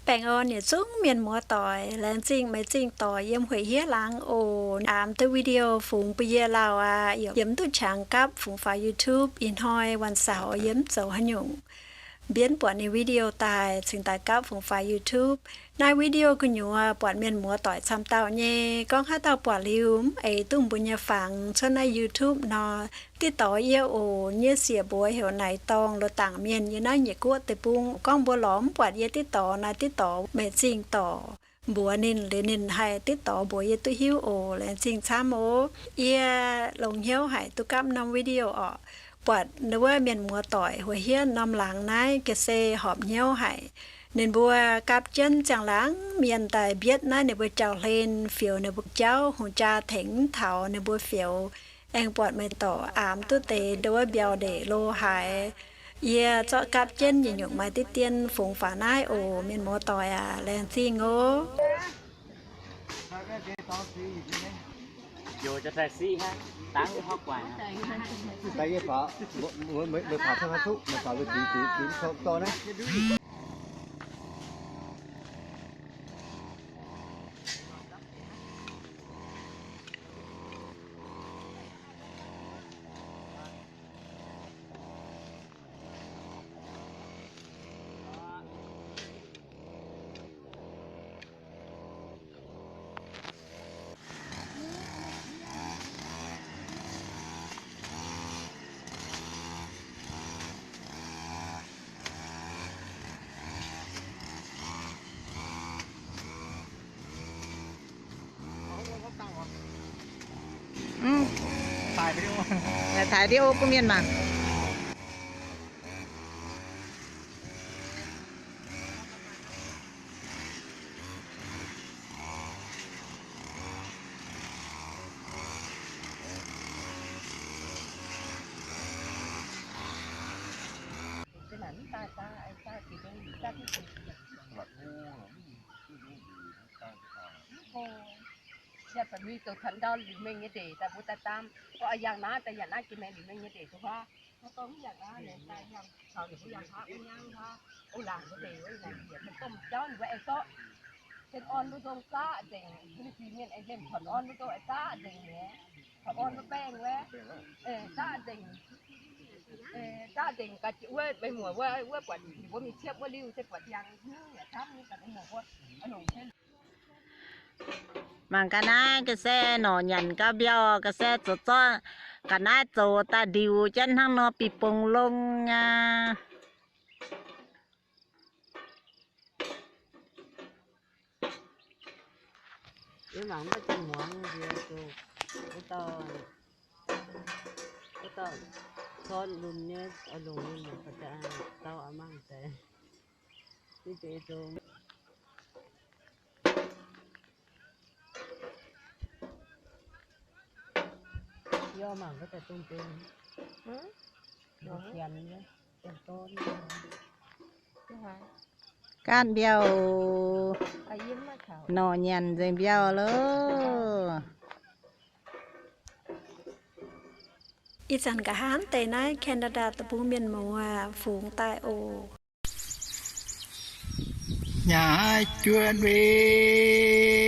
Baengh orn yietc zungv mienh muoz-doic, laengz zingh meih zingh dorc yiem hueic hiev laangz oc. Aamx duqv video fungx bun yie lauh aqv. Yiem duqv qangx gapv fungx faaux YouTube. Ih hnoi วันเสาร์ yie mv zoux haaix nyungc, mbienv buatc ninh video daaih cingx daaih gapv fungx faaux YouTube. Naaiv video gu'nyuoz buatc mienh muoz-doic camv dauh nyei. Gorngv haaix dauh buatc liuz mv eix duqv mbuo nyei fangx cuotv naaiv YouTube nor, ditv dorx yie oc. Yie nyei siec mbuox heuc Naix Dorngh, loz-dangc mienh yiem naaiv Nyiec Guoqv deic-bung. Gorngv mbuo lorz mv buatc yie ditv dorx naaic, ditv dorx meih zingh dorc mbuox ninh liuz, ninh haih ditv dorx mbuox yie duqv hiuv oc. Laengz zingh camv oc. Yie longx hnyouv haic duqv gapv norm video orqc. Buatc wuov mienh muoz-doic hueic hiev norm laangz naaiv ga'sie horpc hnyouv haic. Ninh mbuo gapv jienv ziangh laangc mienh daaih mbietv naaiv ninh mbuo jauv-hlen, fioux ninh mbuo jauv, hungh jaa tengx mv taux ninh mbuo fioux. Aengx buatc meih dorc aamx duqv deix ndo wuov mbiauh ndeic lo haaix. Yie zorqv gapv jienv yietc nyungc maaih diqv dien fungx faaux naaiv oc, mienh muoz-doic aac. Laengz zingh oc. Tải video, tải video cung miền mà. Yie fai mingh zoux taux ndau Liuz Mengh nyei ndeic daaih mbuo daaih daam, gorngv yangh naaiv daaih yangh naaiv jiex maengx Liuz Mengh nyei ndeic duqv huaav. Gorngv yangh naaiv daaih yangh caux ninh mbuo yangh huaav wuov nyangv huaav, o laangc wuov ndeic wuov yangh jiex domh jauv ninh mbuo aengx zorqv cien orn wuov nzong zaqv nzengc, ninh mienh aengx liemh kuonx orn wuov nzong zaqv nzengc nyei, kuonx orn wuov baengh wuov zaqv nzengc, zaqv nzengc ga'jiex wuov meih muoc wuov, wuov buatc ninh mbuo mingh ciepv wuov liuh se buatc yangh hnyouv yaac camv nyei, ga'naaiv muoc wuov, a'longc se Mangc ga'naaiv ga'sie norqc nyanc gau mbiauh, ga'sie zoux zorqv ga'naaiv zoux daaih ndiux jienv hnangv nor bih bong longh aqv. Yie mangc mv baac ziangh muangx nziex zuqc wuov dauh, wuov dauh corn lunx nyei oix longc nyei mangc ga'daaih dau aqv mangc deix. Yie deix zong Yie mangc ga'daaih dongh deix, dongh sienx nyei, dongh dorn nyei. Gaatv mbiauh, norqc nyanc nzengc mbiauh loh. Ih zanc nqa'haav deix naaiv Canada deic-bung mienh muoz fungx daaih oc. Nyaaic juotv wei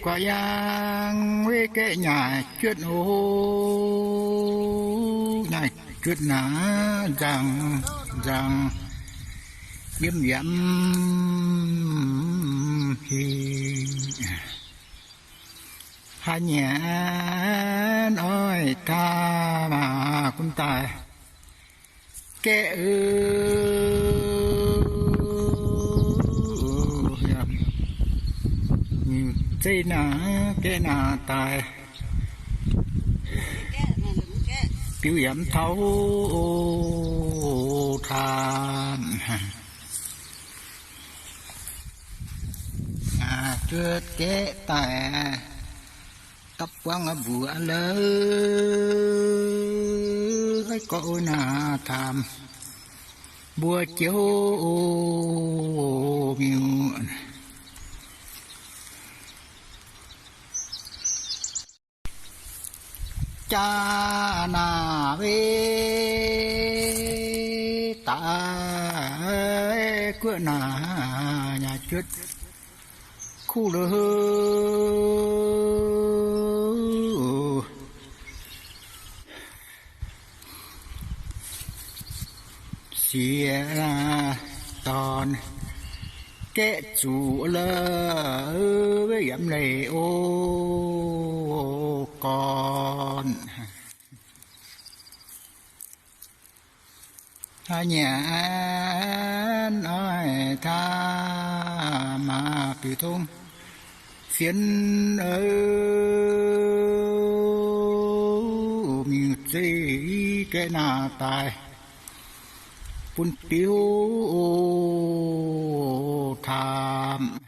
guaax yangh, wei gaeqv nyaaic juotv oc. Nyaaic juotv naaic nzangc nzangc, yiem yamv hingh. Haaix nyanc oix taa maah, gunv daaih gaeqv, zeiv naaic gaeqv naaic daaih, biux yaac mv taux taamh. Aa, juotv gaeqv daaih, dapv buangv mbuoqc lou, gorqv naaic taamh mbuo jiex miuc. Jaa naaic wei daaih guoqv naaic nyaah juotv kuv lou sieqv dorn gaeqv zuqc la'weiv yaac mv leih o gorn. Haaix nyanc oix taav maaz biux tong fienx, mingh zeiv i gaeqv naaic daaih bun biux taamh.